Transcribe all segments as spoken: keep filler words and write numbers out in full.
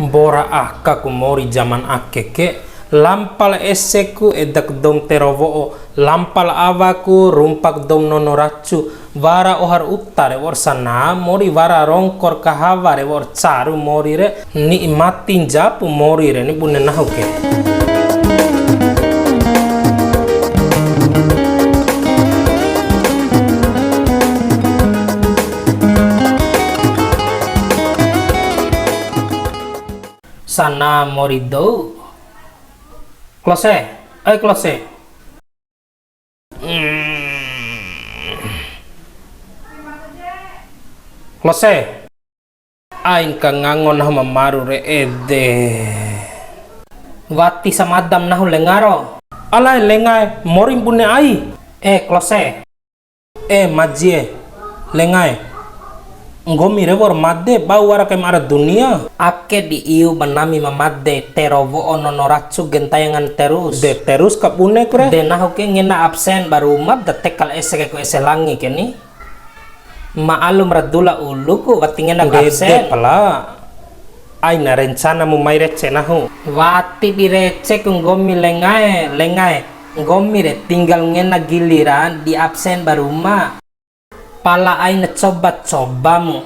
Bora aka ku mori jaman ake ke, lampa la ese ku edak dou ma tero wo'o, lampa la awa ku rumpak dou ma nono racu, wara ohar uta re wa'ur sana mori, wara rongkor kahawa re wa'ur caru mori re, nikmati njapu mori re ni bune nahu ke. Sana mori dou. Klose, ai klose. Klose. Ain ka ngango nahu ma maru re ede. Wati samadam nahu lenga ro. Alae lengae, morim bune ai. Eh, klose. Eh, majie, lengae. Nggomi re wa'ur made, bau wara kaim ara dunia. Ake di iu ba nami ma made, tero wo'o nono racu gentayangan terus. De terus ka bune ku re. De nahu ke ngena absen ba ruma, da teka la ese ke ku ese langi ke ni. Ma'alum ra dula uluku, wati ngena ku absen. Ndede pala. Aina rencana mu mai rece nahu. Wati di rece ku nggomi lengae, lengae. Nggomi re tinggal ngena giliran di absen ba ruma. Pala aina coba-coba mu.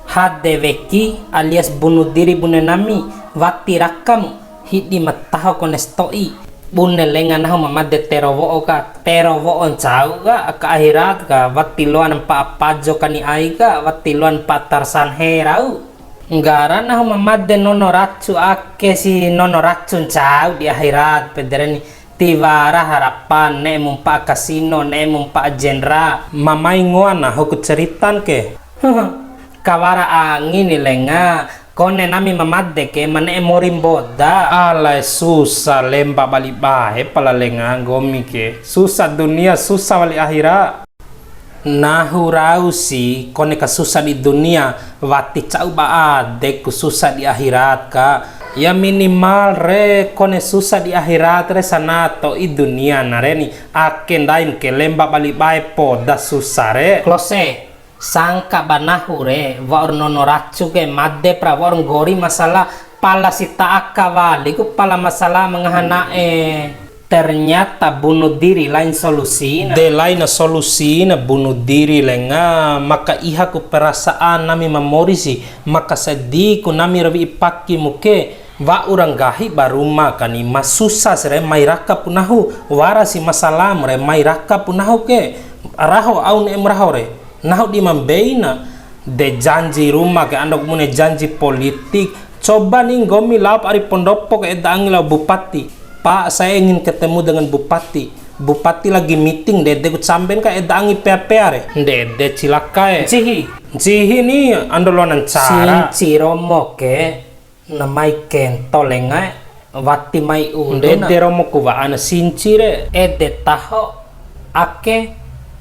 H D W Q alias bunuh diri bune nami, wati raka mu, hidi ma taho kone sato'i. Bune lenga nahu ma made tero wo'o ka, tero wo'o ncau ka, aka akhirat ka, wati loan mpa'a pajo kani ai ka, wati loan mpa'a tarsan he rau. Nggara nahu ma made nono racu ake si nono racu ncau di akhirat, pede re ni. Tiwara harapan, ne'e mu mpa'a kasino, ne'e mu mpa'a jenra. Ma mai ngoa nahu ku ceritan ke. Kawara angi ni lenga, kone nami ma made ke, ma ne'e mori mboda. Alae susa lemba bali bae pala lenga nggomi ke. Susa dunia, susa wali akhira. Nahu rau si kone ka susa di dunia, wati ca'u ba adeku susa di akhirat ka. Ya minimal re kone susa di akhirat re sana to'i dunia na re ni, ake ndaim ke lemba bali bae poda susa re. Klose, sangka ba nahu re, wa'ur nono racu ke made pra wa'ur nggori masalah, pala si ta aka wali ku pala masalah ma ngaha na'e. Ternyata bunuh diri lain solusina. De laina solusina bunuh diri lenga, maka iha ku perasaan nami ma mori si, maka sedih ku nami ra wi'i paki mu ke, wa'ura nggahi ba ruma kani ma susa si re mai raka pu nahu, wara si ma salam re mai raka pu nahu ke, raho au ne'em raho re, nahu di ma mbeina, de janji ruma ke ando ku bune janji politik, coba ni nggomi laop ari pondopo ke eda angi lao bupati. Pak, saya ingin ketemu dengan Bupati. Bupati lagi meeting, ndede ku camben ka eda angi pea-pea re. Ndede cilaka e. Ncihi. Ncihi ni ando loana ncara. Sinci romo ke, na mai kento lenga e, wati mai udu na. Ndede romo ku wa'ana sinci re. Ede taho, ake,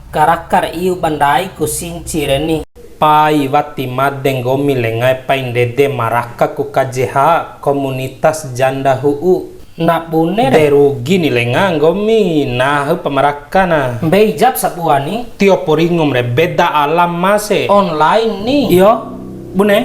karakar iu ba ndai ku sinci re ni. Pai wati made nggomi lenga e, pai ndede ma raka ku K J H, komunitas janda hu'u. Na bune re. De rugi ni lenga nggomi, nahu pa ma raka na. Mbei jap sabua ni. Tio pu ringum re, beda alam mase. Online ni. Iyo, bune.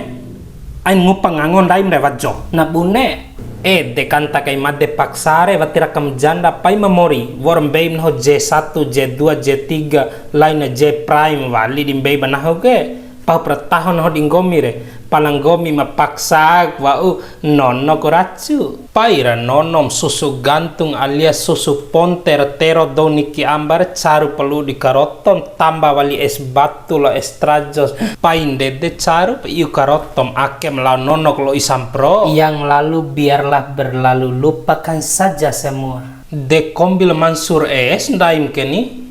Ain ngupa ngango ndaim re wajo. Na bune. Ede kanta kai made paksa re, wati rakam janda pai ma mori, wa'ur mbeim nahu J satu, J dua, J tiga, laina J prime wali di mbei ba nahu ke, pahup ra taho nahu di nggomi re, pala nggomi ma paksa wa'u nono ku racu. Pai ra nonom susu gantung alias susu ponte ra tero dou niki amba re caru pa lu'u di karotom, tamba wali es batu. Tu la estrajos, pai ndede caru pa iu karotom ake ma lao nono ku lo'i sampro. Yang lalu biarlah berlalu, lupakan saja semua. De kombi la Mansur es ndaim ke ni,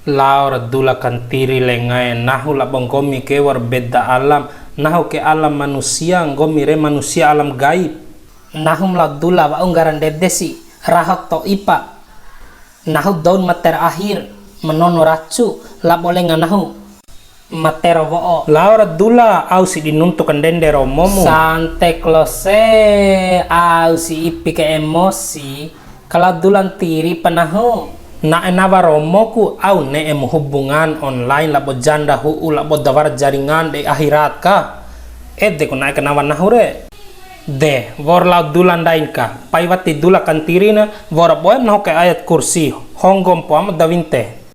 lao ra dula kantiri lenga e, nahu labo nggomi ke wa'ur beda alam, nahu ke alam manusia, nggomi re manusia alam gaib. Nahu ma lao dula wa'u nggara ndede si, raho to'i pa. Nahu daun ma terakhir, ma nono racu, labo lenga nahu. Ma tero wo'o. Lao ra dula, au si di nuntu kandende romomu. Sante klose, au si ipi ke emosi, kalau dula ntiri pa nahu. Na'e nawa romoku, au ne'emu hubungan online labo janda hu'u labo da wara jaringan dei akhirat ka. Ede ku na'e ka nawa nahu re. De, wa'ur lao dula ndain ka, pai wati dula kantirin, wa'ura boem nahu kai ayat kursi, honggo mpoam da winte.